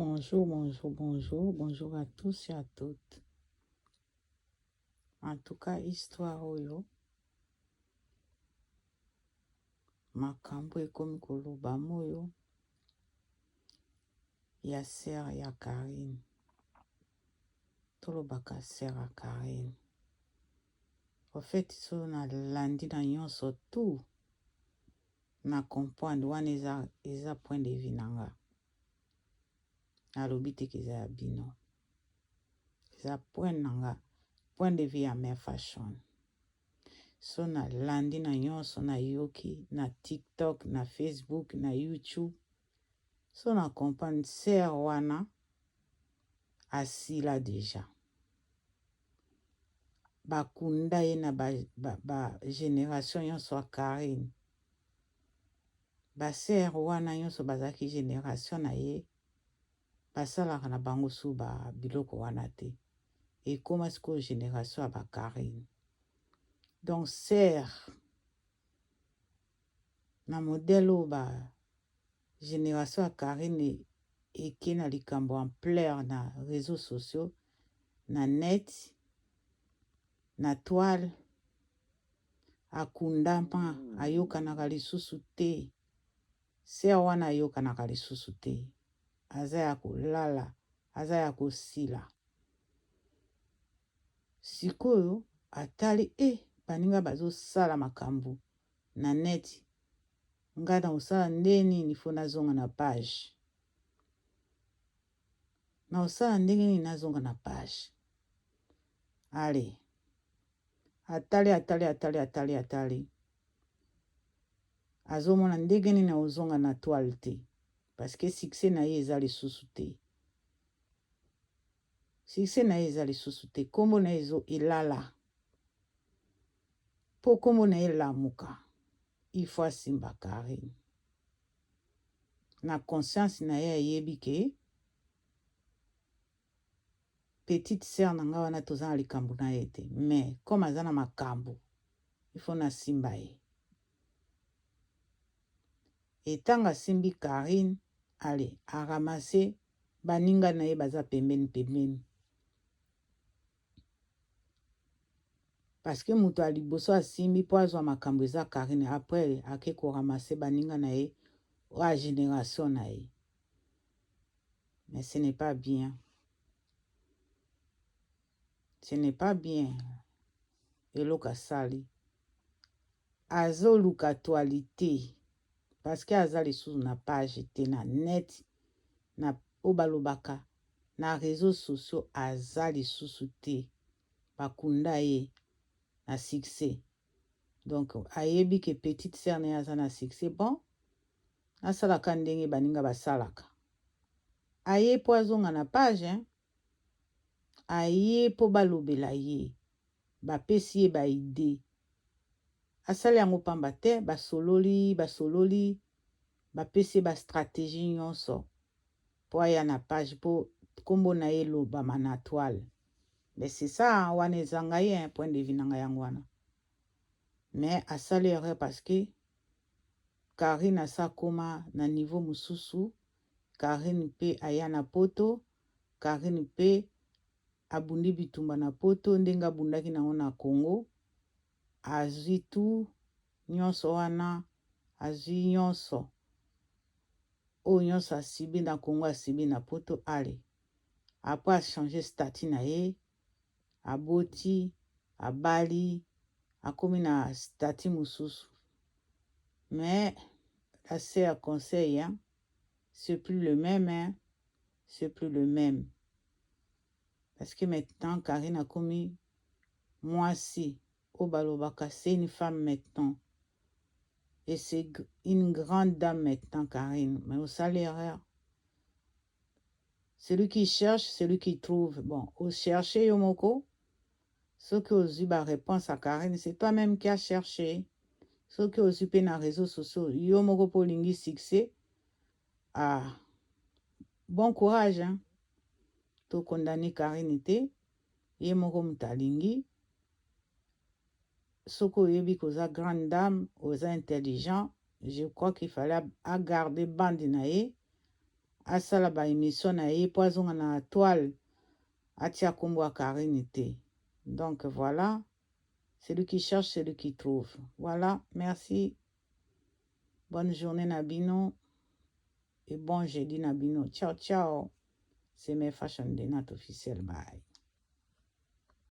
Bonjour, bonjour, bonjour, bonjour à tous et à toutes. En tout cas, histoire oyo makambo ekomi koloba moyo ya sœur ya Carine. Tolobaka sœur ya Carine. En fait, so nalandi na nyonso tout na comprendre wana eza, eza point de vue na nga. Nalobi te ke eza ya bino. Eza point na nga, point de vue ya Mère Fashion. So nalandi na nyonso nayoki na TikTok, na Facebook, na YouTube. So na comprendre sœur wana asila deja. Bakunda ye na ba, ba, ba génération nyonso ya Carine. Ba sœur wana nyonso bazalaki génération na ye basalaka na bango su ba biloko wana te. Ekoma sikoyo génération ya ba Carine. Donc sœur na modèle oyo ba génération ya Carine eke na likambo ampleur na réseaux sociaux, na net, na toile, akundama ayokanaka lisusu te. Sœur wana ayokanaka lisusu te. Aza ya kolala, aza ya kosila. Sikoyo atali e baninga bazosala makambo na net, ngai na kosala nde nini fo nazonga na page. Na kosala ndenge nini nazonga na page. Ale atali atali atali atali atali azomona ndenge nini akozonga na toile te parce que succès na ye eza lisusu te. Succès na ye eza lisusu te, nkombo na ye ezo elala mpo nkombo na ye elamuka, il faut asimba Carine. Na conscience na ye ayebi ke petite sœur na ngai wana toza na likambo na ye te, mais comme aza na makambo, il faut nasimba ye. Etango asimbi Carine, ale aramasse baninga na ye baza pembeni pembeni. Parce que moto ya liboso asimbi mpo azwa makambo eza Carine, après ake koramasser baninga na ye oyo génération na ye. Mais ce n'est pas bien. Ce n'est pas bien. Eloko asali. Azoluka actualité. Parce que aza lisusu na page te na net na oyo balobaka na réseaux sociaux aza lisusu te. Bakunda ye na succès. Donc ayebi ke petite sœur na ye aza na succès. Bon, asalaka ndenge baninga basalaka. Aye mpo azonga na page, hein? Aye mpo balobela ye, bapesi ye ba idée. Asali yango pamba te, basololi basololi, bapesi ye ba stratégie nyonso mpo aya na page mpo nkombo na ye elobama na toile. Mais c'est ça, wana eza ngai, hein, point de vue na ngai yango wana. Mais asali erreur parce que Carine asa akoma na niveau mosusu. Carine mpe aya na poto, Carine mpe abundi bitumba na poto ndenge abundaki nango na Congo. Azwi tu nyonso wana, azwi nyonso oyo nyonso asibi na Congo, asibi na poto. Ale après achange statut na ye, aboti, abali, akomi na statut mosusu. Mais la sœur, conseil, hein, c'est plus le même, hein, c'est plus le même. Parce que maintenant Karine akomi mwasi oyo balobaka, c'est une femme maintenant. Et c'est une grande dame maintenant, Karine. Mais osali erreur. Celui qui cherche, celui qui trouve. Bon, ocherche yo moko, soki ozwi ba réponse à Karine, c'est toi-même qui a cherché. Soki ozwi mpe na réseaux sociaux, yo moko mpo olingi succès. Ah, bon courage, hein? Tokondani Karine te, ye moko moto alingi. Soki oyebi koza grande dame, oza intelligent, je crois qu'il fallait agarder bande na ye. Asala ba émission na ye mpo azonga na toile, atia nkombo ya Karine te. Donc voilà, celui qui cherche, celui qui trouve. Voilà, merci, bonne journée na bino et bon jeudi na bino. Ciao ciao, c'est mes Fashion Denat officiel. Bye.